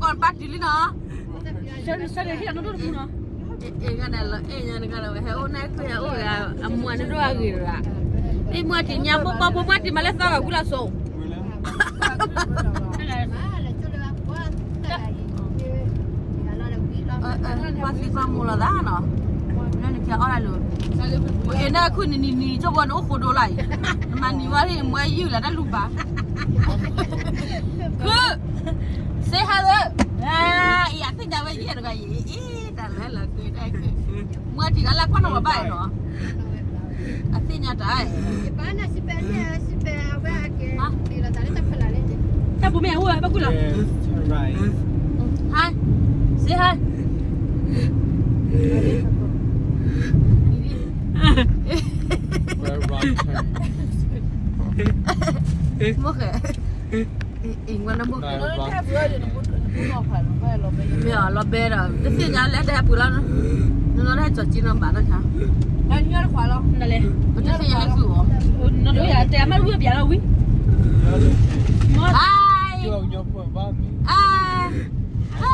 ပၢ်တုၤလံနီၤ. အဲၣ်ဂၤန့ၣ်လီၤ အဲၣ်ညါနဂၤလီၤ ဝဲဟဲအိၣ်နၢ်ခွံဟဲအိၣ်ဂၤ အမွှၤနဒိၣ်အဂ့ၤတဂၤ. မ့ၢ်မွှၤတံၢ်ညါမိၢ်ပှၢ်ဖိမွှၤတံၢ်မၤလၢသီဂၤကူလၢအစိၤ ပှၤသံပှၤမူလီၤသးနီၤ. နနကဲအီၣ်ဒၣ်လိၤ အဲၣ်နၢ်ခုၣ်နနံၤနံၤကၠိဘီနအိၣ်ဃိဒိလၢအံၤ နမၤနံၤဝဲဒၣ်မွဲယုၢ်လၢတၢ်လူၤပာ် ခု စ့ဟါ လၢ အံၤအသ့ၣ်ညါဝဲယဲၢ်တဂၤအံၤ အ့ တၢ်လၢလၢက့ၤတၢ်ခု မွဲတံၢ်လၢလၢကွၢ်နီၣ်ဝဲဘၣ်နီၤ. အသ့ၣ်ညါတၢ် တၢ်ပူၤမ့ၢ်အဟူဝဲဘၣ်ကူလီၤ Hi. Say hi. မိၢ်ဃဲ အံၤ ဝဲနမိၢ်ဃဲ မ့ၢ်အီၤလီၤဘဲဒီး တသ့ၣ်ညါလၢတဟဲပူၤလီၤ နနီၤတဟဲကၠီၤကံနီၤဘၣ်နီၤခါ ပတသ့ၣ်ညါဟဲဃုာ်အီၤ နနီၤတဟဲတဲအမါတဝံၣ်ပျးလီၤဝံၤ Hi. Hi.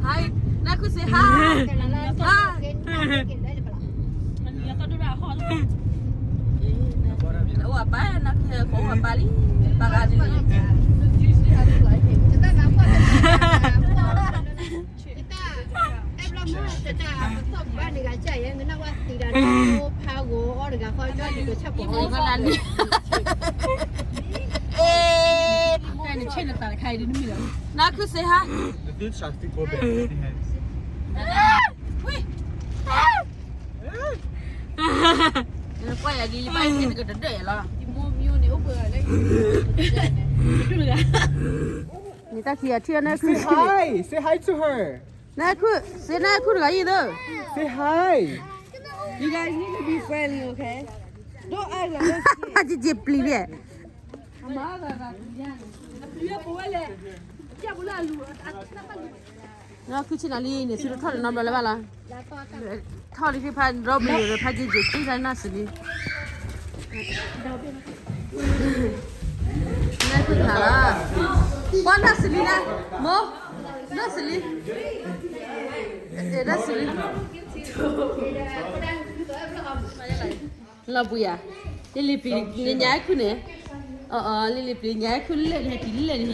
Hi. နၢ်ခုၣ် say hi. Hi. အိၣ်အပၢ်နၢ်ခုၣ် ကိးအပၢ်လံ ပၢ်ဂၤန့ၣ် နၢ်ခုၣ် say hi. နကွၢ်ယၤဒ်ယဘၣ်ဟ့ၣ်နကတဒၢၣ်ယၤလီၤ နတၢ်ခံဂၤထံၣ်အနၢ်ခုၣ် Say hi, say hi to her. နၢ်ခုၣ် စ့နၢ်ခုၣ်တဂၤအံၤသၢ Say hi. You guys need to be friendly, okay? Don't act like this. ယယပျံၤန့ၣ် အမါဂၤဂၤပျံၤယါန့ၣ် အပျံၤဝဲပဝဲလဲၣ် ပျံၤပလၢအလူၤ နၢ်ခုၣ်ဆ့နၤလံန့ၣ် သုတထီၣ်တနီတဘျီလၢၤဘၣ်လီၤ ထီၣ်လံဖဲဖးဒီမုၢ်ဒီးဖးယံာ်ယံာ် ကံၣ်ဖဲနၢ်စလံ နၢ်ခုၣ်နၤလီၤ ပှၤနၢ်စလံနၤ မိၢ် နၢ်စလံ နၢ်စလံ လီၤဘှံးဧါ လံလံပျံၤ ညါခုၣ်န့ၣ် အၢ လံလံပျံၤ ညါခုၣ်လၢာ်န့ၣ် ဟဲက့ၤလၢာ်န့ၣ်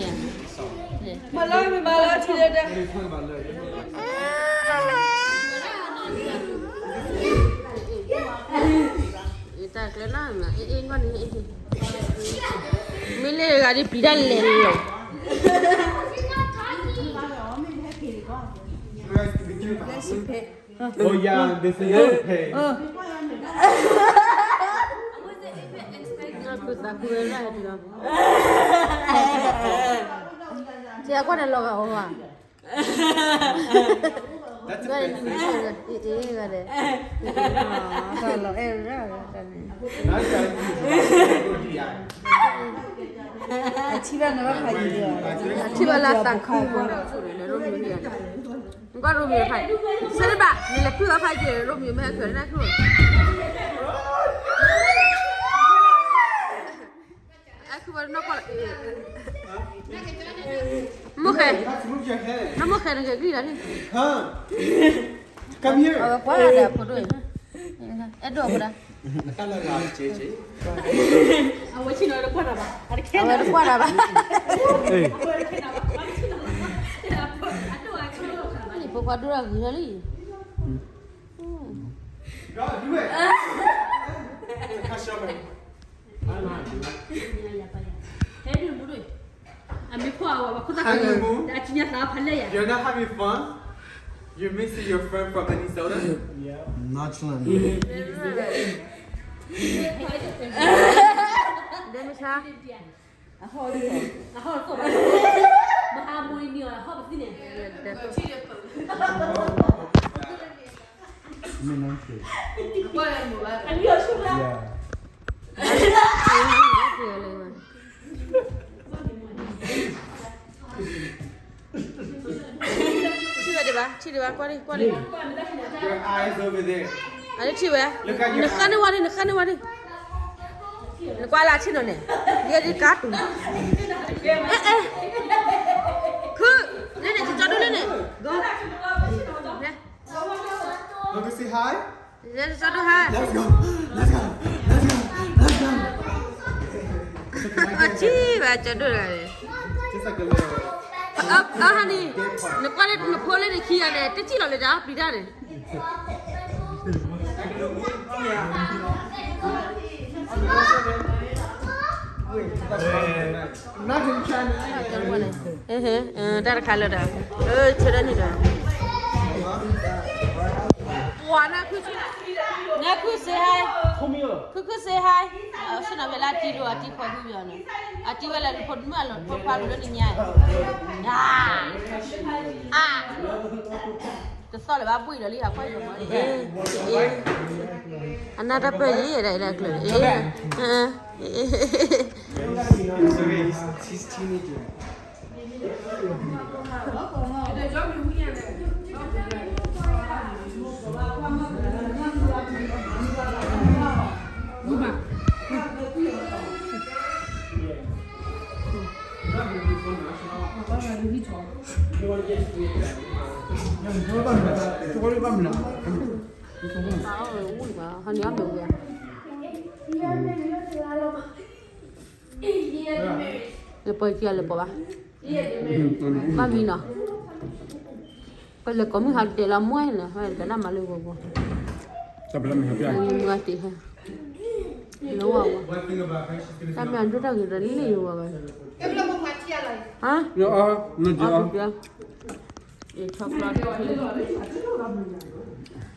ဧါ မၤလၢမ့ၢ်မၤလၢထံလၢာ်တဲ တၢ်ကျဲနီၤ အ့ၣ်အ့ၣ်ဂီၢ်န့ၣ် မ့ၢ်လၢဂၤဒ်ပျံၤတၢ်လဲၤလီၤ Oh yeah, this is your pay. ကဲကွၢ်န့ၣ်လီၤဂာ်အီၤဘၣ် That's a big fish. အထံၣ်ဘၣ်နဘၣ်ဖးယံၤလီၤ အထံၣ်ဘၣ်လၢသးခုမီၤ နကွၢ်ရိမ့ၤဖး စဲတဘၣ် နလဲၤဖုၣ်အီၤဖးယံၤ ရိမ့ၤမ့ၢ်ဟဲချုးနၢ်ခုၣ် အဲခုဘၣ်နီၢ်ကီၢ်လီၤ မိၢ်ဃဲ နမိၢ်ဃဲနကဂံၢ်လီၤန့ၣ် အဝဲကွၢ်ဒီးဖိဒိၣ်အံၤ အဲၣ်ဒိးဖိဒၣ် အဝဲဆ့ၣ်နီၤတကွၢ်တၢ်ဘၣ် အဝဲတကွၢ်တၢ်ဘၣ် ဖိခွါဒိၣ်တၢ်ဂ့ၤလီၤလံ ဟဲဒုးဘူးဒုး အမ့ၢ်ဖှီၣ်အဝဲ ပှၤခိၣ်သၣ်ခါ Honeymoon? အကံညါသးဖးလဲၢ်ယၤ You're not having fun? You're missing your friend from Minnesota? Not chilling. ဒဲမဆါ အဟီၣ် အဟီၣ် မဟါမူအံၤန့ၣ် အဟီၣ်ပသံန့ၣ် မ့ၢ်နန်းखेก အလီၤဆူလၢ Yeah. ထံၣ်ဝဲဒံးဘၣ် ထံၣ်ဒံးဘၣ် ကွၢ်လံ ကွၢ်လံ Your eyes over there. အလၢထံၣ်ဝဲ Look at your နဃၣ်န့ၢ်ဝဲဒံး နဃၣ်န့ၢ်ဝဲဒံး နကွၢ်လၢအဆ့ၣ်နီၤန့ၣ် ယဲဒ်ကါတူၤ အဲ အဲ အဲ ကၠီဒိၣ်ဟါ, အထံၣ်ဘၣ်ကၠီဒိၣ်လၢ, အဟါန့ၣ်, နကွၢ်လၢနဖိလၢနခံဂၤန့ၣ် တထံၣ်လီၤလၢတၢ်ပျံၤတၢ်န့ၣ် တၢ်တခါလၢဒီး, ဆၢဒၣ်န့ၣ်ဒီး, နခုစ့ဟါ, ခုခုစ့ဟါ, ဆ့ၣ်နီၤဝဲလၢအတံၤဒိၣ်အတံၤဖီၣ်ဟုယီၤန့ၣ်, အတံၤဝဲလၢဖိမုၣ်အလီၢ်ဖိခွါလိၤလၢနညါ, တသီၣ်လၢၤဘၣ်ဘှံးလီၤလံဟးကွၢ်ယီၤမး, အနၢ်တၢ်ပၢၢ်ယံၤဒၣ်အံၤလၢအကျၢၤ,လၢပှဲၤကံလၢပှဲၤဘၣ်, ဘၣ်မံနီၤ, ပလဲၤကိးမုၢ်ဟးတဲလီၤမွဲန့ၣ် ပနၢ်မၤလၢဂီၤဂီၤ, မုၢ်ဂၤတ့ၢ်ဟဲ, လၢဝဲဝဲ, တၢ်မ့ၢ်အဒိၣ်တၢ်ဂ့ၤဒီးလ့ၣ်ယဝဲဝဲ, ဟါ, အ့ chocolate,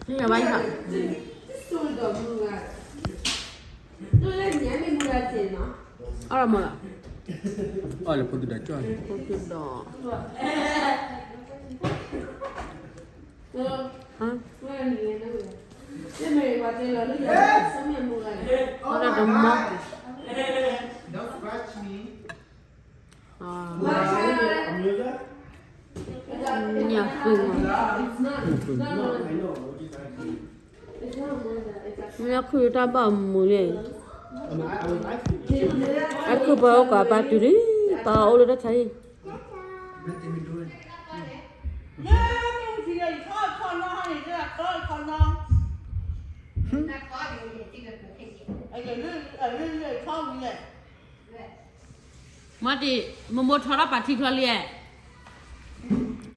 န့ၣ်ဘၣ်ယဟး, အီၣ်လီၤမးလီၤ, အီၣ်လၢဖိတဒၣ်ကၠီ, ဖိတဒၣ်, အီၣ်လၢတမီၢ်, ညၣ်ဃုမး, ညၣ်ဃုတၢ်ဘၣ်မုာ်လံ, အခုပှၤအိၣ်ကးပာ်တုၤလံ, ပှၤအိၣ်လၢတၢ်ဆါဟံၣ် မ့ၢ်တ့ၢ်, မ့ၢ်မိၢ်ထီထီၣ်ပာ်ထံချီလံ,